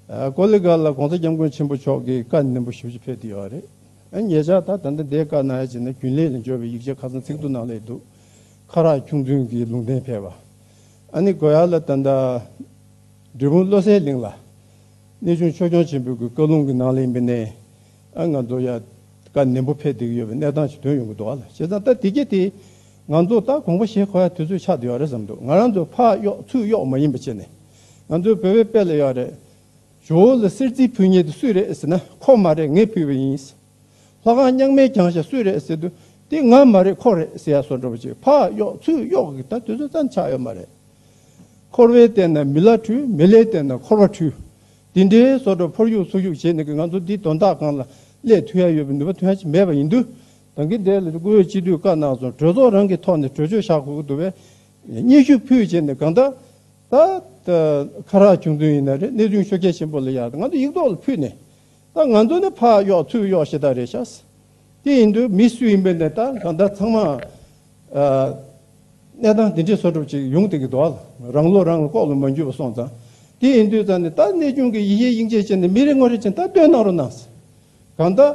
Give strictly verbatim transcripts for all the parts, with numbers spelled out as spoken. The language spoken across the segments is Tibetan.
ཨ། ཀོ་ལི་གྷལ་ལ་གོང་ས་སྐྱབས་མགོན་ཆེན་པོ་མཆོག་གིས་བཀའ་ནན་པོ་ཞེ་པོ་ཅིག་ཕེབས་བསྡད་ཡོད་རེད། ཨ། ཉེ་ཆར་ད་ད་ལྟ་འདིའི་བཀའ་གནང་ཡ་བྱས་ན་རྒྱུན་ལས་ལ་འབྱོར་བའི་ཡིག་ཆ་ཁ་སང་ཚིག་ཐོ་ནང་སླེབས་འདུག། ཁ་རག་ཁྱུང་བཙུན་གྱི་ལུང་བསྟན་ཕེབས་པ། ཨ་ནི་གོ་ཡ་ལ་ད་ལྟ་འབྲས་སྤུངས་བློ་གསལ་གླིང་ལ་གནས་ཆུང་ཆོས་སྐྱོང་ཆེན་པོའི་གི་བཀའ་ལུང་གི་ནང་ལ་ཡིན་པ་ནས། ཨ། ང་ཚོ་ཡ་བཀའ་ནན་པོ་ཕེབས་བསྡད་ཀྱི་ཡོད་པའི་གནས་སྟངས་ཤིག་ཐོན་ཡོང་གི་འདུག་ཨ་ལ། བྱས་ཙང་ད་དེ་གྱད་དེ་ང་ཚོ་ད་དགོངས་པ་བཞེས་དགོས་ཡ་དུས་ཚོད་ཆགས་བསྡད་ཡོད་རེད་བསམ་འདུག། ང་རང་ཚོ་ཕར་གཡོག་ཚུར་གཡོག་མ་ཡིན་པ་བྱས་ནས། ང་ཚོའི་བོད་པའི་དཔེ་ལ་ཡོད་རེད། ཇོ་བོ་ལ་གསེར་རྩི་ཕུལ་མཁན་དེ་སུ་རེད་ཟེར་ན། ཁོ་མ་རེད། ངས་ཕུལ་བ་ཡིན། ལྷ་ཁང་རྙིང་མའི་གྱང་ཞག་སུ་རེད་ཟེར་དུས། དེ་ང་མ་རེད། ཁོ་རེད་ཟེར་ཡ་བཟོ་འདྲ་པོ་ཅིག། ཕར་གཡོག་ཚུར་གཡོག་གི་ད་དུས་ཚོད་ཙམ་ཆགས་ཡོད་མ་རེད། འཁོར་བས་བསྟན་ན་མི་ལ་འཁྲུལ། མི་ལས་བསྟན་ན་འཁོར་བ་འཁྲུལ། དེ་འདྲའི་བཟོ་འདྲ་ཕར་གཡུག་ཚུར་གཡུག་བྱས་ནས་ང་ཚོ་འདི་དོན་དག་སྒང་ལ་སླེབས་ཐུབ་ཡ་ཡོད་པའི་ནུས་པ་ཐོན་ཡ་ཅིག་མེད་པ་ཡིན་དུས། ད་གིན་དེ་ལ་སྐུ་ཡོད་སྤྱི་འཐུས་བཀའ་གནང་སོང་། གྲོས་ཚོགས་རང་གི་ཐོག་ནས་གྲོས་ཆོད་བཞག་དགོས་ཀྱི་འདུག་པས། སྙན་ཞུ་ཕུལ་བྱས་ནས་གང་ལྟར། ད་ད་ཁ་རག་ཁྱུང་བཙུན་ཡིན་ན་རེད། གནས་ཆུང་ཆོས་རྒྱལ་ཆེན་པོ་ལ་ཡ་ང་ཚོ་ཡིག་ཐོག་ལ་ཕུལ་ནས། ད་ང་ཚོ་ནི་ཕར་གཡོག་ཚུར་གཡོག་ཞེ་དྲག་རེད་ཤག། དེ་ཡིན་དུས་མི་སུ་ཡིན་པའི་ནས་ད་གང་ལྟར་ཚང་མ། ཨ། གནས་སྟངས་དེ་འདྲའི་བཟོ་འདྲ་ཅིག་ཡོང་བསྡད་ཀྱི་འདུག་ཨ། རང་བློ་རང་ལ་ལྐོག་ལ་མ་འགྱུར་བ་སོང་ཙང་། དེ་ཡིན་དུས་ཙང་ནས་ད་གནས་ཆུང་གི་ཡེ་ཤེས་དབྱིངས་ཅན་བྱས་ནས་མི་རེ་ངོ་རེ་བྱས་ནས་ད་སྟོན་གནང་རོགས་གནང་། གང་ལྟར་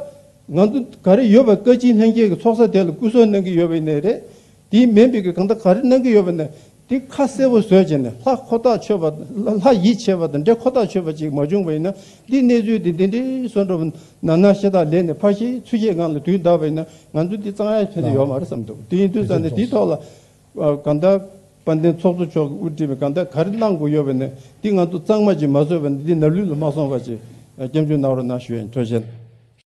ང་ཚོ་ག་རེ་ཡོད་པ། བཀའ་སྤྱི་ལྷན་རྒྱས་ཀྱི་ཚོགས་གཙོ་དེ་ལ་སྐུ་གཟུགས་གནང་གི་ཡོད་པ་ཡིན་ནའི་རེད། དེ་མིན་པའི་གི་གང་ལྟར་ག་རེ་གནང་གི་ཡོད་པ་ན། དེ་ཁ་གསལ་པོ་བཟོས་བྱས་ནས། ལྷ་ཁོ་ཐག་ཆོད་པ། ལྷ་ལྷ་ཡིད་ཆེས་པ་དང་འདྲེ་ཁོ་ཐག་ཆོད་པ་ཅིག་མ་བྱུང་བ་ཡིན་ན། འདི་གནས་ཚུལ་འདི་འདི་འདྲའི་བཟོ་འདྲ་ན་ན་ཤ་སྟག་ལས་ནས་ཕར་ཤེས་ཚུར་ཤེས་སྒང་ལ་དུས་འདའ་བ་ཡིན་ན། ང་ཚོ་འདི་གཙང་ཡ་ཕན་ཐོགས་ཡོད་མ་རེད་བསམ་འདུག། དེ་ཡིན་དུས་ཙང་ནས་དེའི་ཐོག་ལ། ཨ། གང་ལྟར་དཔལ་ལྡན་ཚོགས་གཙོ་མཆོག་གིས་དབུ་ཁྲིད་པའི་གང་ལྟར་ག་རེ་གནང་དགོས་ཡོད་པ་ནས། འདི་ང་ཚོ་གཙང་མ་ཅིག་མ་བཟོས་པ་ནས་འདི་ནམ་ལུས་ལ་མ་སོང་བ་ཅིག་སྐྱབས་འཇུག་གནང་རོགས་གནང་ཞུ་ཡ་ཡིན། ཐུགས་རྗེ་ཆེ།